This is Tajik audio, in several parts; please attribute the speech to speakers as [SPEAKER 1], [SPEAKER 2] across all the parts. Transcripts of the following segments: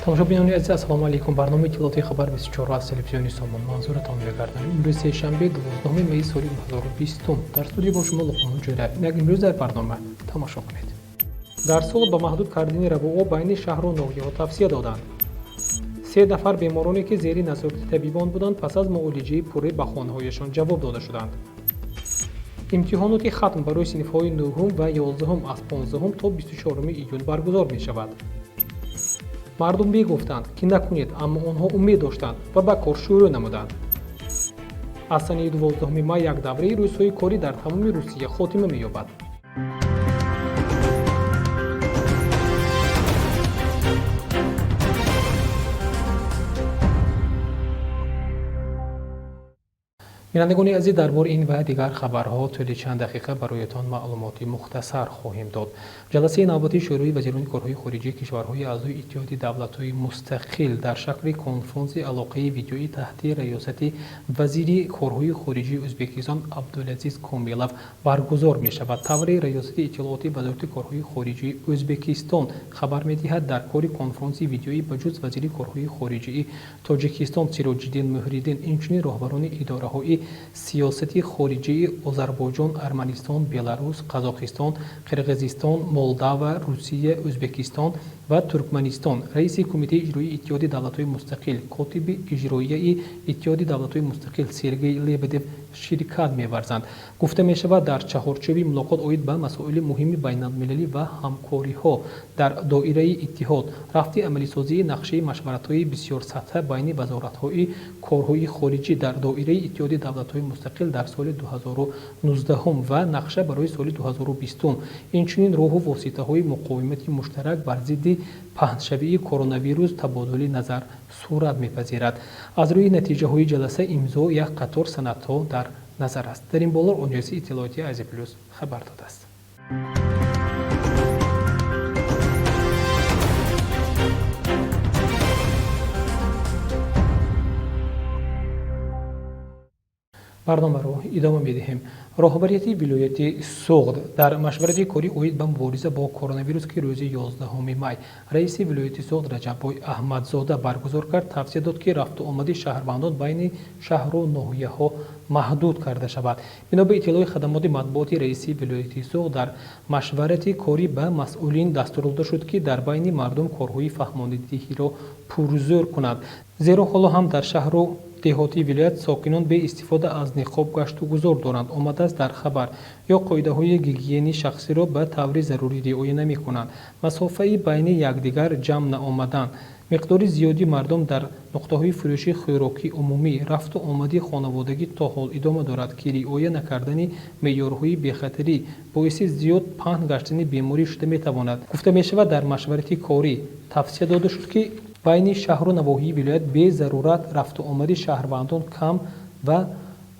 [SPEAKER 1] Тамошобинони азиз, ассалому алайкум. Барномаи иттилоотии хабар 24 аз телевизиони Сомон манзуратон мегардад. Имрӯз сешанбе, 12 майи соли 2020. Дар студия бо шумо Луқмон Ҷӯраев. Инак имрӯз дар барнома тамошо кунед. Дар Суғд ба маҳдуд кардани равуо байни шаҳру ноҳияҳо тавсия доданд. 3 нафар бемороне ки зери назорати табибон буданд, пас аз муолиҷаи пурра ба хонаҳояшон ҷавоб дода шуданд. Имтиҳоноти хатм барои синфҳои 9 ва 11 аз 15 то 24 июн баргузор мешавад. Мардум мегуфтанд, ки накунед, аммо онҳо умед доштанд ва ба кор шурӯъ намуданд. Аз санаи 12 май як давраи рӯзҳои корӣ дар тамоми Русия хотима меёбад. Бинандагони азиз, дар бораи ин ва дигар хабарҳо тӯли чанд дақиқа бароятон маълумоти мухтасар хоҳем дод. Ҷаласаи навбатии Шӯрои вазирони корҳои хориҷии кишварҳои аъзои Иттиҳоди давлатҳои мустақил дар шакли конфронси алоқаи видеоӣ таҳти раёсати вазири корҳои хориҷии Ӯзбекистон Абдулазиз Комилов баргузор мешавад. Тавре раёсати иттилооти Вазорати корҳои хориҷии Ӯзбекистон хабар медиҳад, дар кори конфронси видеоӣ ба ҷуз вазири корҳои хориҷии Тоҷикистон Сироҷиддин Муҳриддин, инчунин роҳбарони идораҳои сиёсати хориҷии Озарбойҷон, Арманистон, Беларус, Қазоқистон, Қирғизистон, Молдава, Русия, Ӯзбекистон ва Туркманистон, раиси Кумитаи иҷроии Иттиҳоди давлатҳои мустақил, котиби иҷроияи Иттиҳоди давлатҳои мустақил Сергей Лебедев ширкат меварзанд. Гуфта мешавад, дар чаҳорчӯби мулоқот оид ба масоили муҳими байналмилалӣ ва ҳамкориҳо дар доираи иттиҳод, рафти амалисозии нақшаи машваратҳои бисёрсатҳа байни вазоратҳои корҳои хориҷӣ дар доираи Иттиҳоди давлатҳои мустақил дар соли 2019 ва нақша барои соли 2020, инчунин роҳу воситаҳои муқовимати муштарак бар зидди паҳншавии коронавирус табодули назар сурат мепазирад. Аз рӯи натиҷаҳои ҷаласа имзо як қатор санадҳо дар назар аст. Дар ин боло Оҷонсии иттилоотии Азия Плюс хабар додааст. Барномаро идома медиҳем. Роҳбарияти вилояти Суғд дар машварати корӣ оид ба мубориза бо коронавирус, ки рӯзи 11 май раиси вилояти Суғд Раҷаббой Аҳмадзода баргузор кард, тавсия дод, ки рафту омади шаҳрвандон байни шаҳру ноҳияҳо маҳдуд карда шавад. Бино ба иттилои хадамоти матбуоти раиси вилояти Суғд, дар машварати корӣ ба масъулин дастур дода шуд, ки дар байни мардум корҳои фаҳмонидиҳиро пурзӯр кунанд, зеро ҳоло ҳам дар шаҳру деҳоти вилоят сокинон бе истифода аз ниқоб гашту гузор доранд, омадааст дар хабар, ё қоидаҳои гигиени шахсиро ба таври зарурӣ риоя намекунанд, масофаи байни якдигар ҷамъ наомадан, миқдори зиёди мардум дар нуқтаҳои фурӯши хӯрокӣ умумӣ, рафту омади хонаводагӣ то ҳол идома дорад, ки риоя накардани меъёрҳои бехатарӣ боиси зиёд паҳн гаштани беморӣ шуда метавонад. Гуфта мешавад, дар машварати корӣ тавсия дода шуд, ки байни шаҳру навоҳии вилоят безарурат рафту омади шаҳрвандон кам ва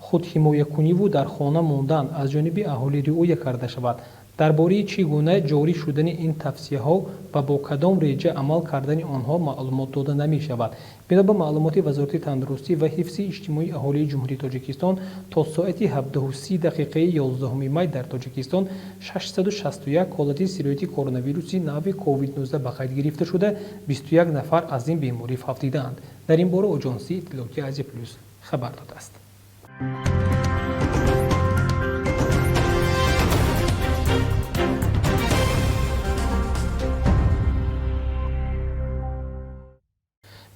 [SPEAKER 1] худҳимоякуниву дар хона мондан аз ҷониби аҳолӣ риоя карда шавад. Дар бораи чӣ гуна ҷорӣ шудани ин тавсияҳо ва бо кадом реҷа амал кардани онҳо маълумот дода намешавад. Бино ба маълумоти Вазорати тандурустӣ ва ҳифзи иҷтимоии аҳолии Ҷумҳурии Тоҷикистон, то соати 17:30 дақиқаи 11 май дар Тоҷикистон 661 ҳолати сирояти коронавируси нави COVID-19 ба қайд гирифта шуда, 21 нафар аз ин беморӣ фавтидаанд. Дар ин бора Оҷонсии иттилоотии Азия Плюс хабар додааст.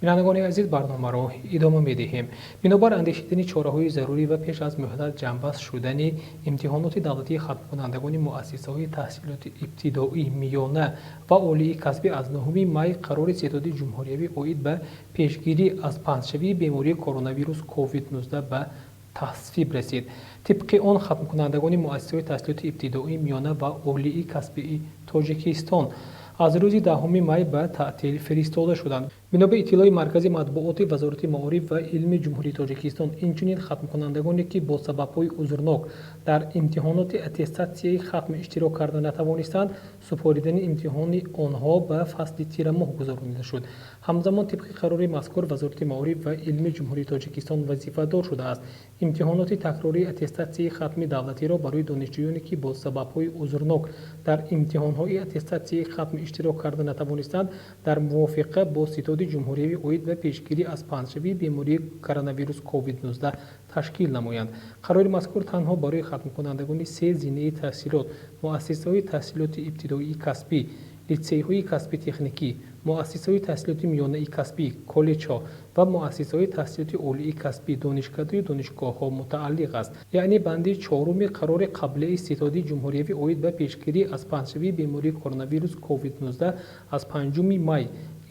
[SPEAKER 1] Бинандагони азиз, барномаро идома медиҳем. Бинобар андешидани чораҳои зарурӣ ва пеш аз муҳлат ҷамъбаст шудани имтиҳоноти давлатии хатмкунандагони муассисаҳои таҳсилоти ибтидоӣ, миёна ва олии касбӣ аз 9 май қарори Ситоди ҷумҳуриявӣ оид ба пешгирӣ аз паҳншавии бемории коронавирус COVID-19 ба тасвиб расид. Тибқи он хатмкунандагони муассисаҳои таҳсилоти ибтидоӣ, миёна ва олии касбии Тоҷикистон аз рӯзи 10 май ба таътил фиристода шуданд. Бино ба иттилои Маркази матбуоти Вазорати маориф ва илми Ҷумҳурии Тоҷикистон, инчунин хатмкунандагоне ки бо сабабҳои узрнок дар имтиҳоноти аттестатсияи хатм иштирок карда натавонистанд, супоридани имтиҳони онҳо ба фасли тирамоҳ гузаронида шуд. Ҳамзамон тибқи қарори мазкур Вазорати маориф ва илми Ҷумҳурии Тоҷикистон вазифадор шудааст имтиҳоноти такрории аттестатсияи хатми давлатиро барои донишҷӯёне ки бо сабабҳои узрнок дар имтиҳонҳои аттестатсияи хатм иштирок карда натавонистанд, дар мувофиқа бо Ситоди Ситоди ҷумҳуриявӣ оид ба пешгирӣ аз паҳншавии бемории коронавирус COVID-19 ташкил намоянд. Қарори мазкур танҳо барои хатмкунандагони се зинаи таҳсилот, муассисаҳои таҳсилоти ибтидоии касбӣ, литсейҳои касби техникӣ, муассисаҳои таҳсилоти миёнаи касбӣ, коллеҷҳо ва муассисаҳои таҳсилоти олии касбӣ, донишкадаю донишгоҳҳо мутааллиқ аст. Яъне банди чоруми қарори қаблияи Ситоди ҷумҳуриявӣ оид ба пешгирӣ аз паҳншавии бемории коронавирус COVID-19 аз 5 май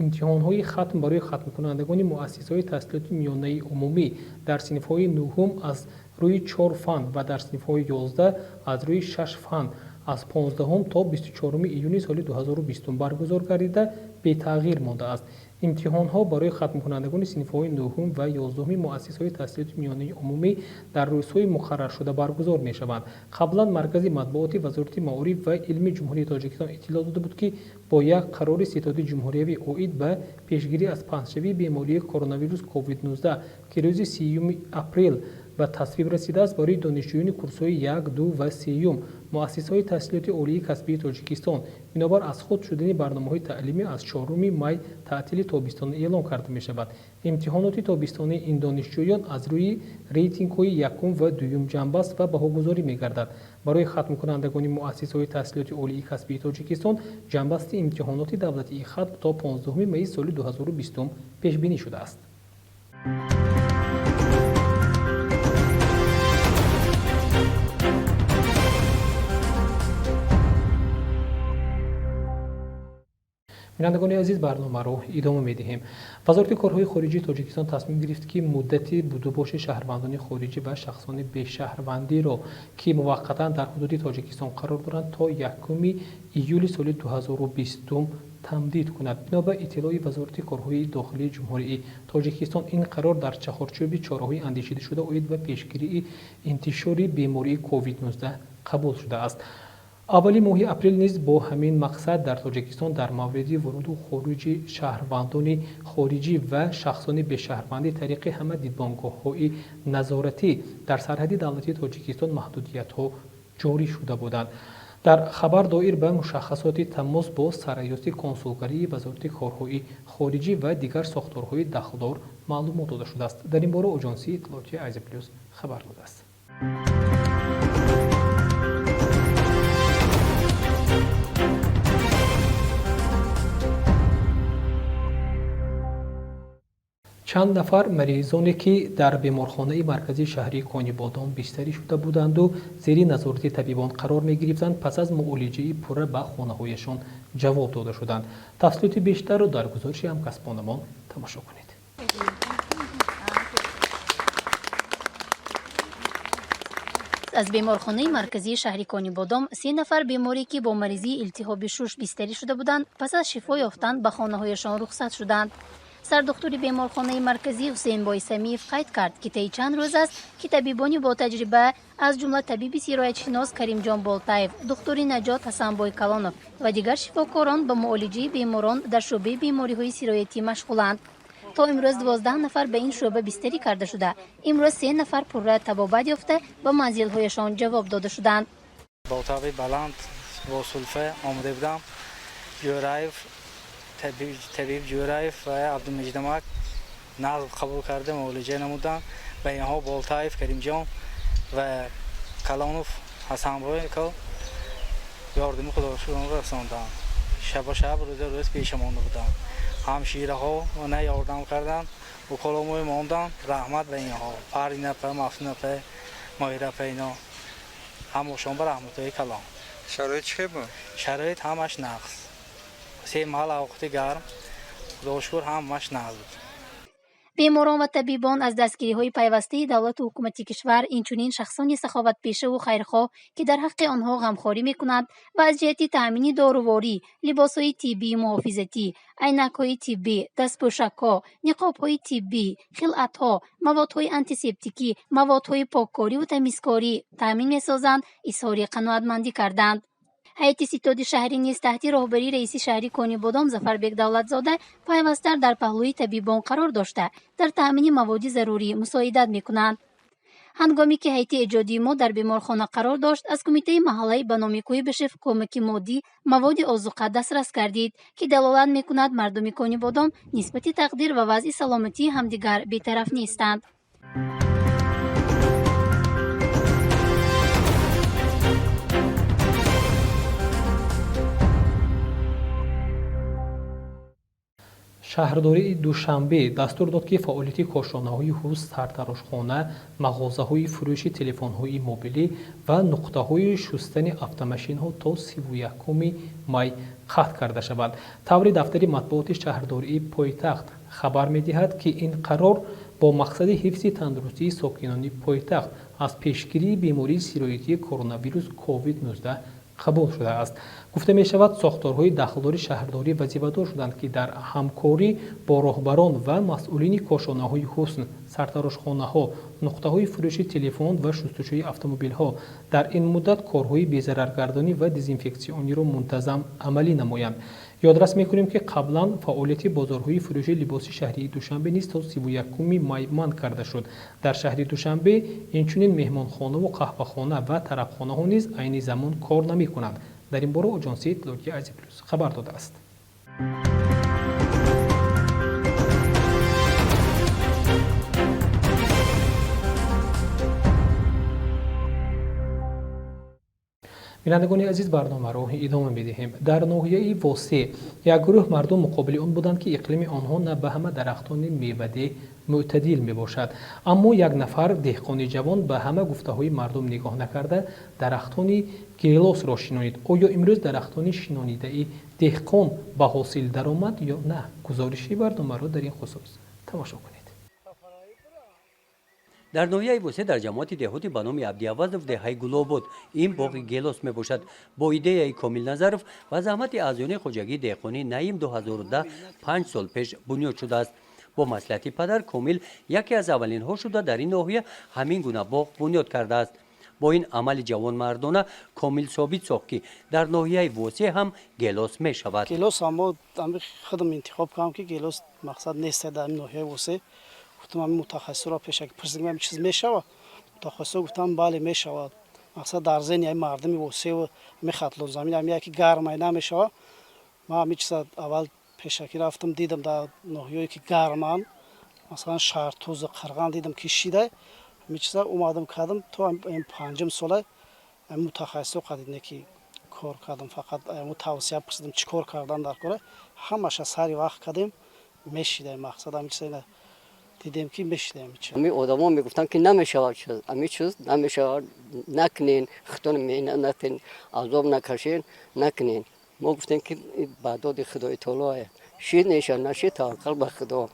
[SPEAKER 1] имтиҳонҳои хатм барои хатмкунандагони муассисаҳои таҳсилоти миёнаи умумӣ дар синфҳои нуҳум аз рӯи 4 фан ва дар синфҳои 11 аз рӯи 6 фан аз 15 то 24 июни соли 2020 баргузор гардида бетағйир мондааст. Имтиҳонҳо барои хатмкунандагони синфҳои нуҳум ва 11 муассисаҳои таҳсилоти миёнаи умумӣ дар рӯзҳои муқарраршуда баргузор мешаванд. Қаблан Маркази матбуоти Вазорати маориф ва илми Ҷумҳурии Тоҷикистон иттилоъ дода буд, ки бо як қарори Ситоди ҷумҳуриявӣ оид ба пешгирӣ аз паҳншавии бемории коронавирус COVID-19, ки рӯзи 30 апрел ба тасвиб расидааст, барои донишҷӯёни курсҳои 1, 2 ва 3 муассисаҳои таҳсилоти олии касбии Тоҷикистон бинобар аз худ шудани барномаҳои таълимӣ аз 4 май таътили тобистона эълон карда мешавад. Имтиҳоноти тобистонии ин донишҷӯён аз рӯи рейтингҳои якум ва дуюм ҷамъбаст ва баҳогузорӣ мегардад. Барои хатмкунандагони муассисаҳои таҳсилоти олии касбии Тоҷикистон ҷамъбасти имтиҳоноти давлатии хатм то 15 майи соли 2020 пешбинӣ шудааст. Бинандагони азиз, барномаро идома медиҳем. Вазорати корҳои хориҷии Тоҷикистон тасмим гирифт, ки муддати будубоши шаҳрвандони хориҷӣ ва шахсони бешаҳрвандиро, ки муваққатан дар ҳудуди Тоҷикистон қарор доранд, то 1 июли соли 2020 тамдид кунад. Бино ба иттилои Вазорати корҳои дохилии Ҷумҳурии Тоҷикистон, ин қарор дар чаҳорчӯби чораҳои андешидашуда оид ба пешгирии интишори бемории COVID-19 қабул шудааст. Аввали моҳи апрел низ бо ҳамин мақсад дар Тоҷикистон дар мавриди вуруду хуруҷи шаҳрвандони хориҷӣ ва шахсони бешаҳрвандӣ тариқи ҳама дидбонгоҳҳои назоратӣ дар сарҳади давлатии Тоҷикистон маҳдудиятҳо ҷорӣ шуда буданд. Дар хабар доир ба мушаххасоти тамос бо сарраёси консулгарии Вазорати корҳои хориҷӣ ва дигар сохторҳои дахлдор маълумот дода шудааст. Дар ин бора Оҷонсии иттилоотии Азия Плюс хабар додааст. Чанд нафар маризоне, ки дар беморхонаи марказии шаҳрии Конибодом бистарӣ шуда буданду зери назорати табибон қарор мегирифтанд, пас аз муолиҷаи пурра ба хонаҳояшон ҷавоб дода шуданд. Тафсилоти бештарро дар гузориши ҳамкасбонамон тамошо кунед.
[SPEAKER 2] Аз беморхонаи марказии шаҳри Конибодом се нафар беморе, ки бо маризии илтиҳоби шуш бистарӣ шуда буданд, пас аз шифо ёфтан ба хонаҳояшон рухсат шуданд. Сардухтури беморхонаи марказӣ Ҳусейнбой Самиев қайд кард, ки таи чанд рӯз аст, ки табибони ботаҷриба, аз ҷумла табиби сироятшинос Каримҷон Болтаев, духтури Наҷот Ҳасанбой Калонов ва дигар шифокорон ба муолиҷаи беморон дар шӯъбаи бемориҳои сироятӣ машғуланд. То имрӯз 12 нафар ба ин шӯъба бистарӣ карда шуда, имрӯз се нафар пурра табобат ёфта ба манзилҳояшон ҷавоб дода шуданд.
[SPEAKER 3] Бо таби баланд, бо сулфа омода будам. Ҷӯраев, табиб Ҷӯраев ва Абдумаҷидамак нағз қабул карда муолиҷа намуданд. Ба инҳо Болтаев Каримҷон ва Калонов Ҳасанбой ёрдами худошонро расонданд. Шаба шаб, рӯза рӯз пешамонда буданд. Ҳамшираҳо на ёрдам карданд, уколомои монданд. Раҳмат ба инҳо. Паринапа, Мафтунапа, Моҳирапа, ино ҳамошон ба раҳматҳои калон.
[SPEAKER 4] Шароит чӣ хел буд?
[SPEAKER 3] Шароит ҳамаш нағз. Се маҳал овқати гарм, худошукр, ҳамаш нағз буд.
[SPEAKER 2] Беморон ва табибон аз дастгириҳои пайвастаи давлату ҳукумати кишвар, инчунин шахсони саховатпешаву хайрхоҳ, ки дар ҳаққи онҳо ғамхорӣ мекунанд ва аз ҷиҳати таъмини доруворӣ, либосҳои тиббии муҳофизатӣ, айнакҳои тиббӣ, дастпӯшакҳо, ниқобҳои тиббӣ, хилъатҳо, маводҳои антисептикӣ, маводҳои поккориву тамизкорӣ таъмин месозанд, изҳори қаноатмандӣ карданд. Ҳайати ситоди шаҳрӣ низ таҳти роҳбарии раиси шаҳри Конибодом Зафарбек Давлатзода пайвастар дар паҳлӯи табибон қарор дошта, дар таъмини маводи зарурӣ мусоидат мекунанд. Ҳангоме ки ҳайати эҷодии мо дар беморхона қарор дошт, аз кумитаи маҳаллаи ба номи Куйбышев кӯмаки моддӣ, маводи озуқа дастрас гардид, ки далолат мекунад, мардуми Конибодом нисбати тақдир ва вазъи саломатии ҳамдигар бетараф нестанд.
[SPEAKER 1] Шаҳрдории Душанбе дастур дод, ки фаъолияти кошонаҳои ҳусн, сартарошхона, мағозаҳои фурӯши телефонҳои мобилӣ ва нуқтаҳои шустани автомашинҳо то 31 май қатъ карда шавад. Таври дафтари матбуоти шаҳрдории пойтахт хабар медиҳад, ки ин қарор бо мақсади ҳифзи тандурустии сокинони пойтахт аз пешгирии бемории сироятии коронавирус COVID-19 қабул шудааст. Гуфта мешавад, сохторҳои дахлдори шаҳрдорӣ вазифадор шуданд, ки дар ҳамкорӣ бо роҳбарон ва масъулини кошонаҳои ҳусн, сартарошхонаҳо, нуқтаҳои фурӯши телефон ва шустушӯи автомобилҳо дар ин муддат корҳои безараргардонӣ ва дезинфексиониро мунтазам амалӣ намоянд. Ёдрас мекунем, ки қаблан фаъолияти бозорҳои фурӯши либоси шаҳрии Душанбе низ то 31 май манъ карда шуд. Дар шаҳри Душанбе инчунин меҳмонхонаву қаҳвахона ва тарабхонаҳо низ айни замон кор намекунанд. Дар ин бора оҷонсии иттилоотии Азия Плюс хабар додааст. Бинандагони азиз, барномаро идома медиҳем. Дар ноҳияи Восеъ як гурӯҳ мардум муқобили он буданд, ки иқлими онҳо на ба ҳама дарахтони мевадеҳ мӯътадил мебошад. Аммо як нафар деҳқони ҷавон ба ҳама гуфтаҳои мардум нигоҳ накарда, дарахтони гелосро шинонид. Оё имрӯз дарахтони шинонидаи деҳқон ба ҳосил даромад ё на? Гузориши барномаро дар ин хусус тамошо кунед.
[SPEAKER 4] Дар ноҳияи Восеъ, дар ҷамоати деҳоти ба номи Абдиавазов, деҳаи Гулобод, ин боғи гелос мебошад. Бо идеяи Комил Назаров ва заҳмати аъзоёни хоҷагии деҳқонӣ Наим 2010, 5 сол пеш бунёд шудааст. Бо маслиҳати падар, Комил яке аз аввалинҳо шуда дар ин ноҳия ҳамин гуна боғ бунёд кардааст. Бо ин амали ҷавонмардона Комил собит сохт, ки дар ноҳияи Восеъ ҳам гелос мешавад.
[SPEAKER 5] Гелос мо худам интихоб кардам, ки гелос мақсад нест дар ноҳияи Восеъ. Гуфтам, ҳамин мутахассисро пешаки пурсидем, ҳамин чиз мешавад? Мутахассисо гуфтам, бале, мешавад. Мақсад, дар зеҳни ҳамин мардуми Восеъу ҳамин Хатлонзамин ҳамин яки гармай намешавад. Ман ҳамин чиза аввал пешакӣ рафтам, дидам, дар ноҳияое ки гарманд, масалан Шаҳртузу Қирған, дидам, ки шидай ҳамин чиза. Омадам, кардам. То панҷум сола мутахассисо қадине ки кор кардам, фақат тавсия пурсидам, чӣ кор кардан дар кора. Ҳамаша сари вақт кардем, мешидаем. Мақсад, ҳамин чиза дидем, ки мешидаем.
[SPEAKER 6] Ҳамин одамо мегуфтанд, ки намешавад чиз, ҳамин чиз намешавад, накунен, худтон меҳнат накунен, азоб накашен, накунен. Мо гуфтем, ки ба доди Худои таоло, шид мешавад, нашид, таваккал ба Худо.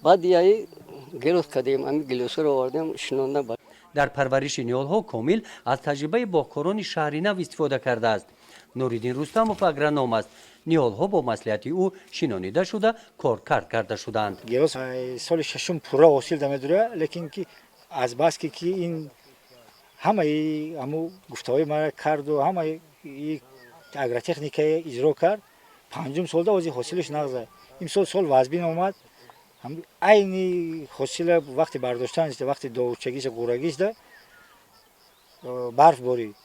[SPEAKER 6] Баъд яи гелос кардем, ҳамин гелосҳоро овардем, шинонда.
[SPEAKER 4] Дар парвариши ниҳолҳо Комил аз таҷрибаи боғкорони шаҳри нав истифода кардааст. Нуриддин Рустамов агроном аст. Ниҳолҳо бо маслиҳати ӯ шинонида шуда, коркард карда шудаанд.
[SPEAKER 7] Гелос соли шашум пурра ҳосил дамедурад, лекин ки азбаски ки ин ҳамаи ҳаму гуфтаҳои мара карду ҳамаи агротехникае иҷро кард, панҷум солда ози ҳосилаш нағза. Имсол сол вазбин омад, айни ҳосила вақти бардоштан, вақти довучагиша, ғӯрагишда барф борид.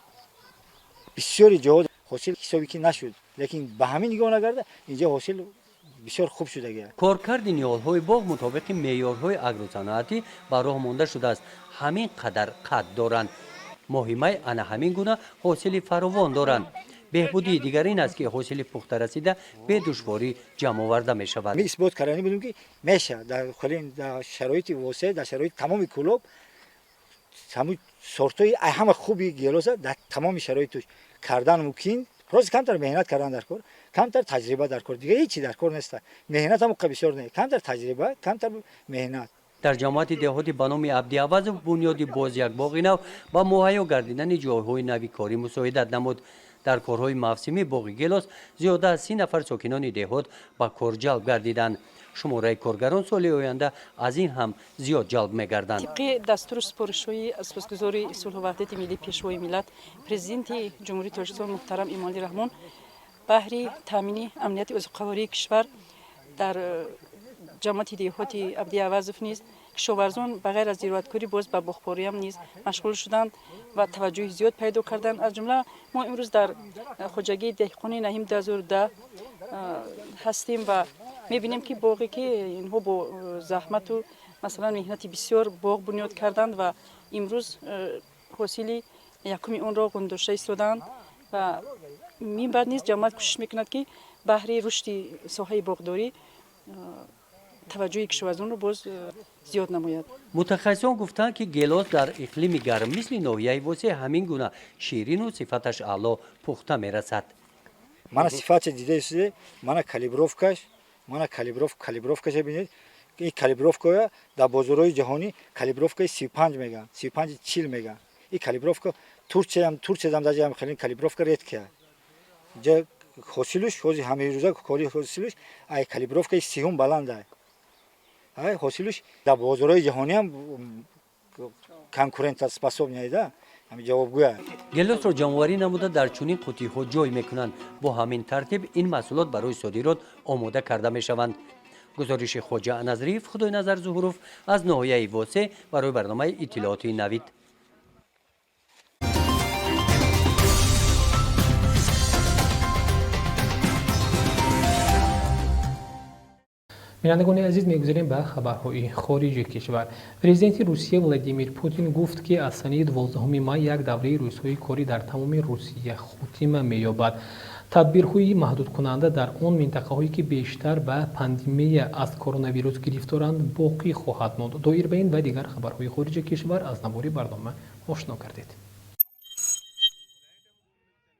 [SPEAKER 7] Бисёри ҷоҳо ҳосил ҳисоби ки нашуд, лекин ба ҳамин нигоҳ накарда, инҷо ҳосил бисёр хуб шудагия.
[SPEAKER 4] Коркарди ниҳолҳои боғ мутобиқи меъёрҳои агросаноатӣ ба роҳ монда шудааст. Ҳамин қадар қад доранд. Моҳи май ана ҳамин гуна ҳосили фаровон доранд. Беҳбудии дигар ин аст, ки ҳосили пухта расида бедушворӣ ҷамъоварда мешавад.
[SPEAKER 7] Мо исбот кардани будем, ки мешавад дар шароити Восеъ, дар шароити тамоми Кӯлоб ҳамун сортҳои ҳама хуби гелоса дар тамоми шароиташ кардан мумкин. Просто камтар меҳнат кардан дар кор, камтар таҷриба дар кор, дигар ҳечи дар кор неста. Меҳнат ҳам бисёр не, камтар таҷриба, камтар меҳнат.
[SPEAKER 4] Дар ҷамоати деҳоти ба номи Абдиавазов бунёди боз як боғи нав ба муҳайё гардидани ҷойҳои нави корӣ мусоидат намуд. Дар корҳои мавсимии боғи гелос зиёда аз 30 нафар сокинони деҳот ба кор ҷалб гардиданд. Шумораи коргарон соли оянда аз ин ҳам зиёд ҷалб мегарданд.
[SPEAKER 8] Тибқи дастуру супоришҳои Асосгузори сулҳу ваҳдати миллӣ, Пешвои миллат, Президенти Ҷумҳурии Тоҷикистон муҳтарам Эмомалӣ Раҳмон, баҳри таъмини амнияти озуқавории кишвар дар ҷамоати деҳоти Абдиавазов низ Кишоварзон ба ғайр аз зироаткорӣ боз ба боғпориям низ машғул шуданд ва таваҷҷӯҳи зиёд пайдо карданд. Аз ҷумла мо имрӯз дар хоҷагии деҳқони Наҳим 2010 ҳастем ва мебинем, ки боғе, ки инҳо бо заҳмату, масалан, меҳнати бисёр боғ бунёд карданд ва имрӯз ҳосили якуми онро ғундошта истодаанд. Ва мин баъд низ ҷамоат кӯшиш мекунад, ки баҳри рушди соҳаи боғдорӣ таваҷҷӯҳи кишоварзонро боз зиёд намояд.
[SPEAKER 4] Мутахассисон гуфтанд, ки гелос дар иқлими гарм, мисли ноҳияи Восеъ, ҳамин гуна ширину сифаташ аъло пухта мерасад.
[SPEAKER 7] Мана, сифатша дидаистед, мана калибровкаш, мана калибровкаша бинед. Ин калибровкая дар бозорҳои ҷаҳонӣ калибровкаи 35 мегӯянд, 35, 40 мегӯянд. Ин калибровка Турсиям, Турсиядам даже хеле калибровка редкая. Ҷа ҳосилуш ҳози ҳамирӯза кори ҳосилуш ай калибровкаи 30-ум баланда. Ай ҳосилуш дар бозорҳои ҷаҳониам конкурентоспособный да, ҳами ҷавобгӯя.
[SPEAKER 4] Гелосро ҷамъоварӣ намуда, дар чунин қуттиҳо ҷой мекунанд. Бо ҳамин тартиб ин маҳсулот барои содирот омода карда мешаванд. Гузориши Хоҷа Назриев, Худойназар Зуҳуров аз ноҳияи Восеъ барои барномаи иттилоотии Навид.
[SPEAKER 1] Бинандагони азиз, мегузарем ба хабарҳои хориҷи кишвар. Президенти Русия Владимир Путин гуфт, ки аз санаи 12 май як давраи рӯзҳои корӣ дар тамоми Русия хотима меёбад. Тадбирҳои маҳдудкунанда дар он минтақаҳое, ки бештар ба пандемия аз коронавирус гирифторанд, боқӣ хоҳад монд. Доир ба ин ва дигар хабарҳои хориҷи кишвар аз навори барнома ошно гардед.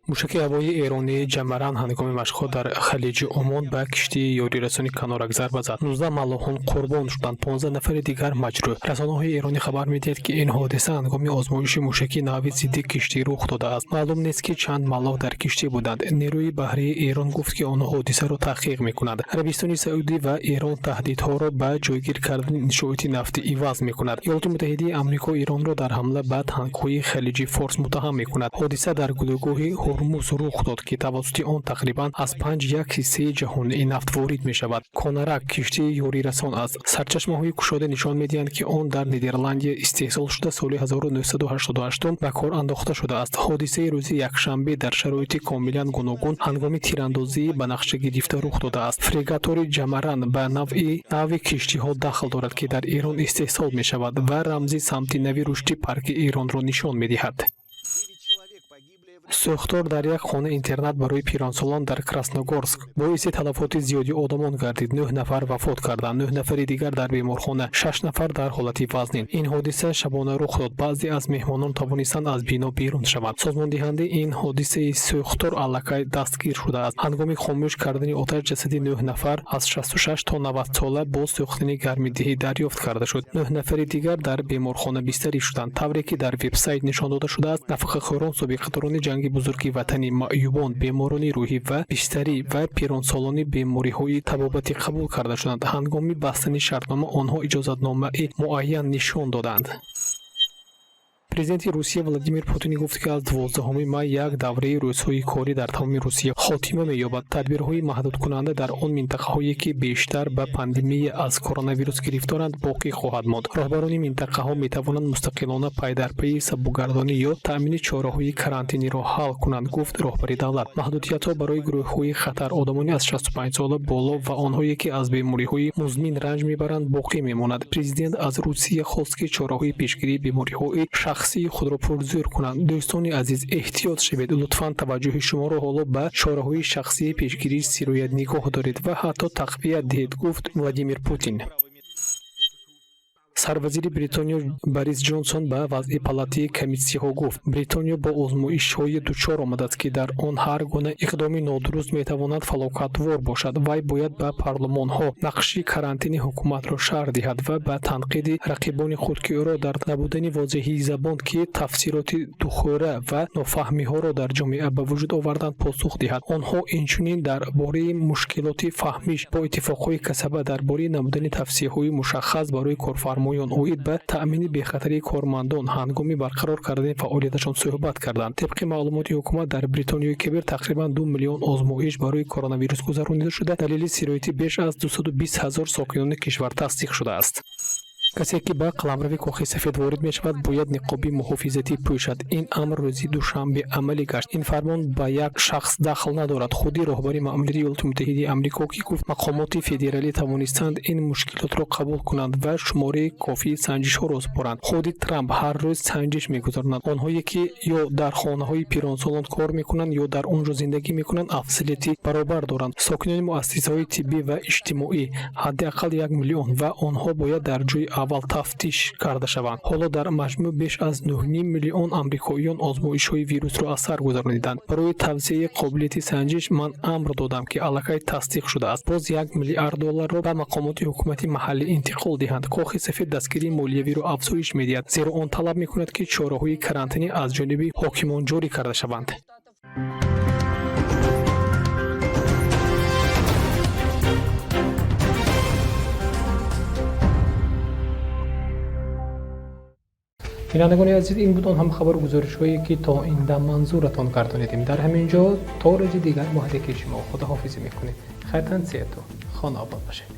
[SPEAKER 9] Мушаки ҳавоии эронии Ҷамаран ҳангоми машқҳо дар Халиҷи Омон ба киштии ёрирасони канорак зарба зад. 19 маллоҳон қурбон шуданд, 15 нафари дигар маҷрӯҳ. Расонаҳои эронӣ хабар медиҳад, ки ин ҳодиса ҳангоми озмоиши мушаки нави зидди киштӣ рух додааст. Маълум нест, ки чанд маллоҳ дар киштӣ буданд. Нерӯи баҳрии Эрон гуфт, ки он ҳодисаро таҳқиқ мекунад. Арабистони Саудӣ ва Эрон таҳдидҳоро ба ҷойгир кардани иншооти нафтӣ иваз мекунад. Иёлоти Муттаҳидаи Амрико Эронро дар ҳамла ба танкҳои Халиҷи Форс муттаҳам мекунад. Ҳодиса дар гулӯгоҳи Ҳурмуз рух дод, ки тавассути он тақрибан аз панҷ як ҳиссаи ҷаҳонии нафт ворид мешавад. Конарак киштии ёрирасон аст. Сарчашмаҳои кушода нишон медиҳанд, ки он дар Нидерландия истеҳсол шуда, соли 1988 ба кор андохта шудааст. Ҳодисаи рӯзи якшанбе дар шароити комилан гуногун, ҳангоми тирандозии ба нақша гирифта рух додааст. Фрегатори Ҷамаран ба навъи нави киштиҳо дахл дорад, ки дар Эрон истеҳсол мешавад ва рамзи самти нави рушди парки Эронро нишон медиҳад. Сӯхтор дар як хона-интернат барои пиронсолон дар Красногорск боиси талафоти зиёди одамон гардид. Нӯҳ нафар вафот карданд, нӯҳ нафари дигар дар беморхона, шаш нафар дар ҳолати вазнин. Ин ҳодиса шабона рух дод. Баъзе аз меҳмонон тавонистанд аз бино берун шаванд. Созмондиҳандаи ин ҳодисаи сӯхтор аллакай дастгир шудааст. Ҳангоми хомӯш кардани оташ ҷасади нӯҳ нафар аз 66 то 90 сола бо сӯхтани гармидиҳӣ дарёфт карда шуд. Нӯҳ нафари дигар дар беморхона бистарӣ шуданд. Тавре ки дар вебсайт нишон дода шудааст, нафақахӯрон, собиқадорони Ҷанги Бузурги Ватанӣ, маъюбон, беморони рӯҳӣ ва бистарӣ ва пиронсолони бемориҳои табобатӣ қабул карда шуданд. Ҳангоми бастани шартнома онҳо иҷозатномаи муайян нишон доданд. Президенти Русия Владимир Путин гуфт, ки аз 12 май як давраи рӯзҳои корӣ дар тамоми Русия хотима меёбад. Тадбирҳои маҳдудкунанда дар он минтақаҳое, ки бештар ба пандемия аз коронавирус гирифторанд, боқӣ хоҳад монд. Роҳбарони минтақаҳо метавонанд мустақилона пайдарпайи сабукгардонӣ ё таъмини чораҳои карантиниро ҳал кунанд, гуфт роҳбари давлат. Маҳдудиятҳо барои гурӯҳҳои хатар, одамони аз 65 сола боло ва онҳое, ки аз бемориҳои музмин ранҷ мебаранд, боқӣ мемонад. Президент аз Русия хост, ки чораҳои пешгирии бемориҳои шахсии худро пурзӯр кунанд. Дӯстони азиз, эҳтиёт шавед. Лутфан таваҷҷӯҳи шуморо ҳоло ба чораҳои шахсии пешгирии сироят нигоҳ доред ва ҳатто тақвият диҳед, гуфт Владимир Путин. Сарвазири Бритониё Борис Ҷонсон ба вазъи палатаи комиссияҳо гуфт, Бритониё бо озмоишҳое дучор омадааст, ки дар он ҳар гуна иқдоми нодуруст метавонад фалокатвор бошад. Вай бояд ба парлумонҳо нақши карантини ҳукуматро шарҳ диҳад ва ба танқиди рақибони худ, ки ӯро дар набудани возеҳии забон, ки тафсироти духӯра ва нофаҳмиҳоро дар ҷомеа ба вуҷуд оварданд, посух диҳад. Онҳо инчунин дар бораи мушкилоти фаҳмиш бо иттифоқҳои касаба, дар бораи набудани тавсияҳои мушаххас барои корфармоён оид ба таъмини бехатарии кормандон ҳангоми барқарор кардани фаъолияташон суҳбат карданд. Тибқи маълумоти ҳукумат, дар Бритониёи Кабир тақрибан 2 миллион озмоиш барои коронавирус гузаронида шуда, далели сирояти беш аз 220 ҳазор сокинони кишвар тасдиқ шудааст. Касе ки ба қаламрави Кохи Сафед ворид мешавад, бояд ниқоби муҳофизатӣ пӯшад. Ин амр рӯзи душанбе амалӣ гашт. Ин фармон ба як шахс дахл надорад, худи роҳбари маъмурияти Иёлоти Муттаҳидаи Амрико, ки гуфт, мақомоти федералӣ тавонистанд ин мушкилотро қабул кунанд ва шумораи кофии санҷишҳоро супоранд. Худи Трамп ҳар рӯз санҷиш мегузаронад. Онҳое ки ё дар хонаҳои пиронсолон кор мекунанд, ё дар он ҷо зиндагӣ мекунанд, афзалияти баробар доранд. Сокинони муассисаҳои тиббӣ ва иҷтимоӣ ҳадди ақал 1 миллион, ва онҳо бояд дар ҷои аввал тафтиш карда шаванд. Ҳоло дар маҷмӯъ беш аз 9,5 миллион амрикоиён озмоишҳои вирусро аз сар гузарониданд. Барои тавсеаи қобилияти санҷиш ман амр додам, ки аллакай тасдиқ шудааст, боз 1 миллиард долларро ба мақомоти ҳукумати маҳаллӣ интиқол диҳанд. Кохи Сафед дастгирии молиявиро афзоиш медиҳад, зеро он талаб мекунад, ки чораҳои карантинӣ аз ҷониби ҳокимон ҷорӣ карда шаванд.
[SPEAKER 1] Бинандагони азиз, ин буд он ҳам хабару гузоришҳое, ки то ин дам манзуратон гардонидем. Дар ҳамин ҷо то рӯзи дигар бо ҳар яки шумо худоҳофизӣ мекунем. Хайтан сияту хона обод бошед.